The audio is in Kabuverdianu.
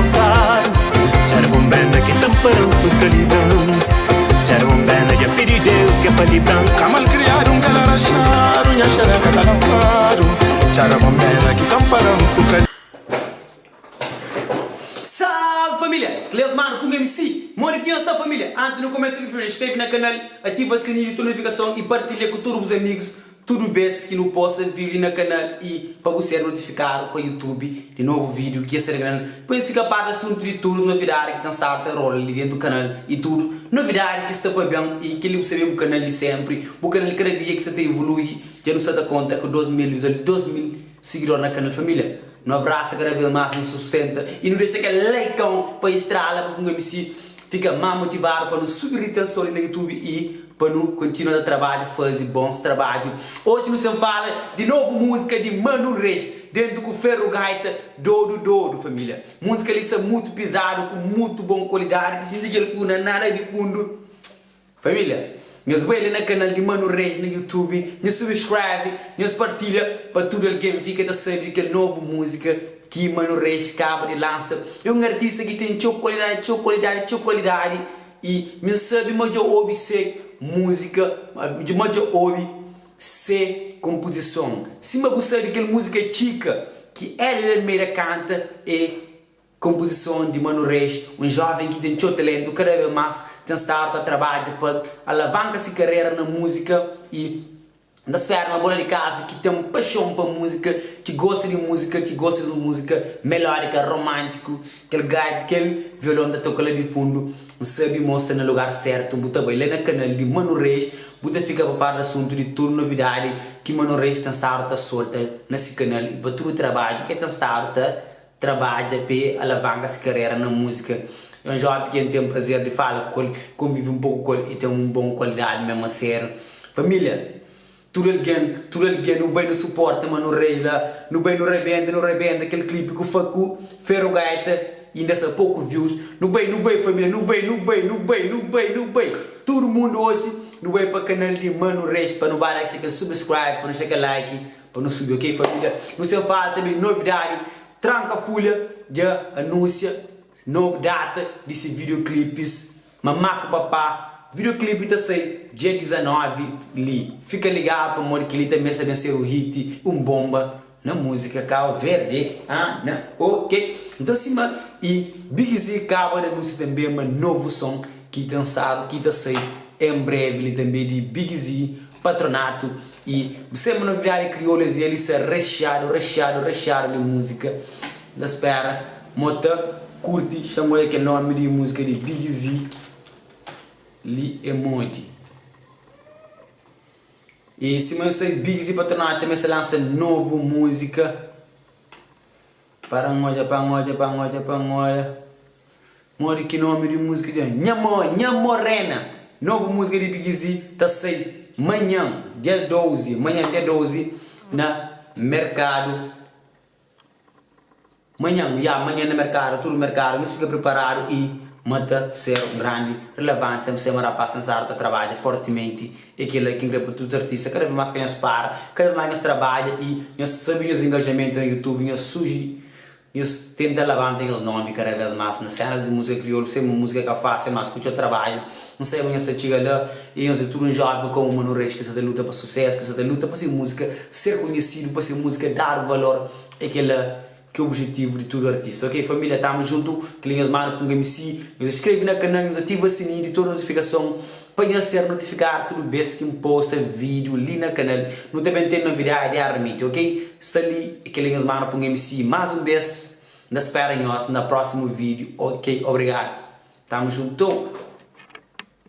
lançado Txara bombena ki ta npara-m su kalibran Txara bombena dja pidi Deus ke pa libra-m Ka malkriadu N ka laraxadu Nha xereca ta lansadu Txara bombena ki ta npara-m su kalibran. Salve família! Cleus Mano ku MC Modi ki nhos sta família? Antis nu kumesa ki família inscreve na canal, ativa sininho di notificason e partilha ku tudu bus amigos tudu bes ki nu posta vídeo li na canal e pa bu ser notificado pa youtube di novo vídeo ki sta na canal pa nhos fica par di assunto di tudu novidade ki ten stadu ta rola li dentu canal e tudu novidade ki sta pa ben e keli bu sabe bu canal di sempri bu canal kada dia ki sta ta evolui dja nu sta ta conta ku 2000 visual 2000 seguidor na canal família. Nu abrasa kada vez más, nu sustenta i nu dexa kel likeon pa estrala pa Punga MC fika má motivadu pa nu subi ritenson li na YouTube i pa nu kontinua ta trabadja fazi bons trabadju. Oji nu sen fala di novu múzika di Manu Reis dentu ku Ferro Gaita Dodu Dodu família. Múzika li sta mutu pizadu ku mutu bon kualidadi ki sinti kel ku na nada di fundu. Família, nhos bai li na kanal di Manu Reis na YouTube, nhos subscreve, nhos partilha pa tudu algen fika ta sabe di kel novu múzika ki Manu Reis kaba di lansa. É un artista ki ten txeu kualidadi, txeu kualidadi, txeu kualidadi i mi sabe ma dja obi se múzika, ma dja obi se konpozison. Sima bu sabe kel múzika Txika ki Hélida Almeida kanta é. Konpozison di Manu Reis, un joven ki ten txeu talentu, kada bes más ten stadu ta trabadja pa alavanka si karera na múzika y N ta spera ma bo la di kaza ki ten paxon pa múzika, ki gosta di múzika, ki gosta di un múzika melódika, romántiku, kel gaita, kel violon ta toka la di fundu, N sabe ma bo sta na lugar sertu, bu ta bai la na kanal di Manu Reis, bu ta fika pa par di asuntu di tudu novidadi ki Manu Reis ten stadu ta solta na si kanal y pa tudu trabadju ki el ten stadu ta Trabadja p'e alavanka si karera na múzika. É un joven ki N ten prazer di fala ku el, konvivi un poku ku el e ten un bon kualidadi mésmu aséru. Família, tudu algen, tudu algen nu bai nu suporta Manu Rei la, nu bai nu rabenta, nu rabenta kel klipi ku fa ku Ferro Gaita inda sta poku views. Nu bai, nu bai família, nu bai, nu bai, nu bai, nu bai, nu bai. Tudu mundu osi nu bai pa kanal di Manu Reis pa nu ba da kel subscribe, pa nu xa kel like. Pa nu subi ok família. Nu sen fala tanbe di novidadi Tranka Fulha dja anunsia novu data di se videoclipis Mamá ku Papá. Videoclip ta sai dia 19 li. Fika ligadu pamodi kel-li tanbe sta ben ser un hit, un bomba na múzika Cabo Verde. Ah na ok. Nton sima i Big Z kaba di anunsia tanbe ma novu son ki ten stadu ki ta sai en brevi li tanbe di Big Z Patronato y bu sabe ma novidadi kriolu es el sta recheado recheado recheado di música N ta spera mo ta curti xa N odja kel nomi di música di Big Z li é modi y sima nhos sabe Big Z Patronato tanbe sta lansa novu música. Para N odja, pa N odja, pa N odja, pa N odja Modi ki nomi di múzika dja Nha mo, nha morena Novu múzika di Big Z ta sai manhan, dia 12 Manhan, dia 12 na merkadu Manhan, ya, manhan na merkadu, tudu merkadu Nhos fika priparadu y ma ta ser un grandi rilevansia N sema rapaz sensadu ta trabadja fortimenti É kel-la ki N kre pa tudu artista, kada vez más ka nhos para, kada vez más nhos trabadja y nhos sabe nhos engajamentu na YouTube, nhos suji, nhos tenta labanta nhos nomi kada vez más na senas di múzika kriolu, sê ma múzika ka fásil, mas ku txeu trabadju N sabe ma nhos ta txiga la y nhos é tudu un jóven komu Manu Reis ki sa ta luta pa susésu, ki sa ta luta pa se múzika ser konhesidu, pa se múzika dadu valor, é kel-la. Ki objetivu di tudu artista. Ok família tamo junto keli nhos manu punga MC nhos inscreve na canal nhos ativa sininho di tudu notificason pa nhos ser notificado tudu bes ki nposta video li na canal nu ta ben ten novidade diariamente ok sta li keli nhos manu punga MC mas un bes nta spera nhos na próximo video ok obrigado tamo junto.